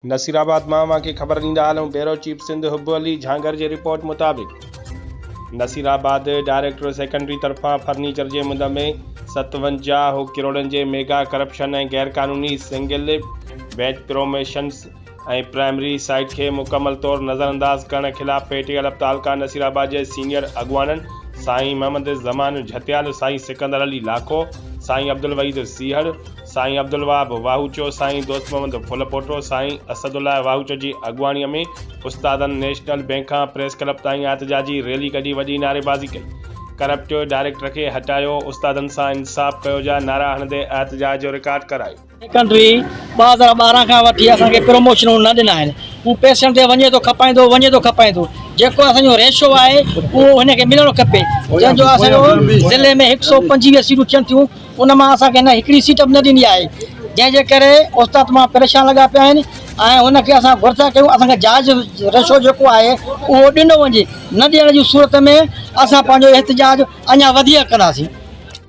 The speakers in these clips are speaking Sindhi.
نصيرآباد مان اوهان کي خبر ڏيندا هلون بيورو چيف سنڌ حب علي جهانگر جي رپورٽ مطابق نصيرآباد ڊائريڪٽر سيڪنڊري طرفان فرنيچر جي مد ۾ 57 ڪروڙن جي ميگا ڪرپشن ۽ غيرقانوني single bench promotions ۽ primary site کي مڪمل طور نظرانداز ڪرڻ خلاف پي ٽي الف تعلقه نصيرآباد جي سينيئر اڳواڻن سائين محمد زمان جهتيال، سائين سڪندر علي لاکو، سائين عبدالوحيد سيهڙ، سائين عبدالوهاب واهوچو، سائين دوست محمد ڦلپوٽو، سائين اسدالله واهوچو جي اڳواڻي ۾ استادن نيشنل بئنڪ کان پريس ڪلب تائين احتجاجي ريلي ڪڍي وڏي نعريبازي ڪئي. ڪرپٽ ڊائريڪٽر کي هٽايو، استادن سان انصاف ڪيو جا نعرا هڻندي احتجاج جو رڪارڊ ڪرايو. سيڪنڊري 2012 کان وٺي اسان کي پروموشنون نه ڏنا آهن هو پئسن تي وڃي ٿو کپائيندو وڃي ٿو کپائيندو جيڪو اسان جو ريشو آهي اهو هن کي ملڻ کپي جنهن جو اسان جو ضلعي ۾ 125 سيٽون ٿين ٿيون ان مان اسان کي هن هڪڙي سيٽ به نه ڏني آهي جنهن جي ڪري استاد تمام پريشان لڳا پيا آهن ۽ هن کي اسان گهر ٿا ڪيون اسان کي جائز رشو جيڪو آهي اهو ڏنو وڃي نه ڏيڻ جي صورت ۾ اسان پنهنجو احتجاج اڃا وڌيڪ ڪنداسين.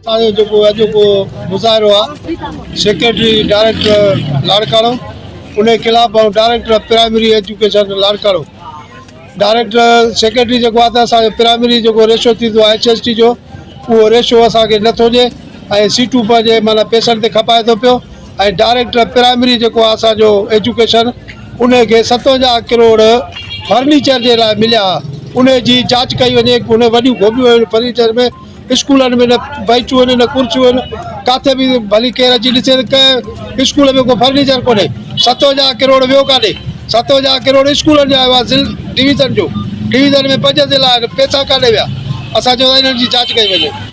اسان جو جيڪو اڄوڪو مظاهرو آهي سيڪريٽري ڊائريڪٽر لاڙڪاڻو ان خلاف ۽ director primary education Larkana director secretary جيڪو آهي ته اسانجو پرائمري جيڪو ريشو ٿيندو آهي ايڇ ايس ٽي جو اهو ريشو اسانکي نٿو ڏي ۽ سيٽون پنهنجي معنيٰ پئسن تي کپائي ٿو پيو ۽ ڊائريڪٽر پرائمري جيڪو آهي اسانجو ايجوڪيشن ان کي 57 ڪروڙ فرنيچر جي لاء مليا ان جي جاچ ڪئي وڃي ان وڏيون گهوٻيون آهن فرنيچر ۾ اسڪولن ۾ نه بئنچون آهن نه ڪرسيون آهن ڪاٿي به ڀلي ڪير اچي ڏسي ته ڪنهن اسڪول ۾ ڪو فرنيچر ڪونهي 57 ڪروڙ ويو ڪاڏي؟ 57 ڪروڙ اسڪولن جو آيو آهي ضلع ڊويزن جو ڊويزن ۾ پنج ضلع آهن پئسا ڪاڏي ويا اسان چئون ٿا انهن جي جاچ ڪئي وڃي.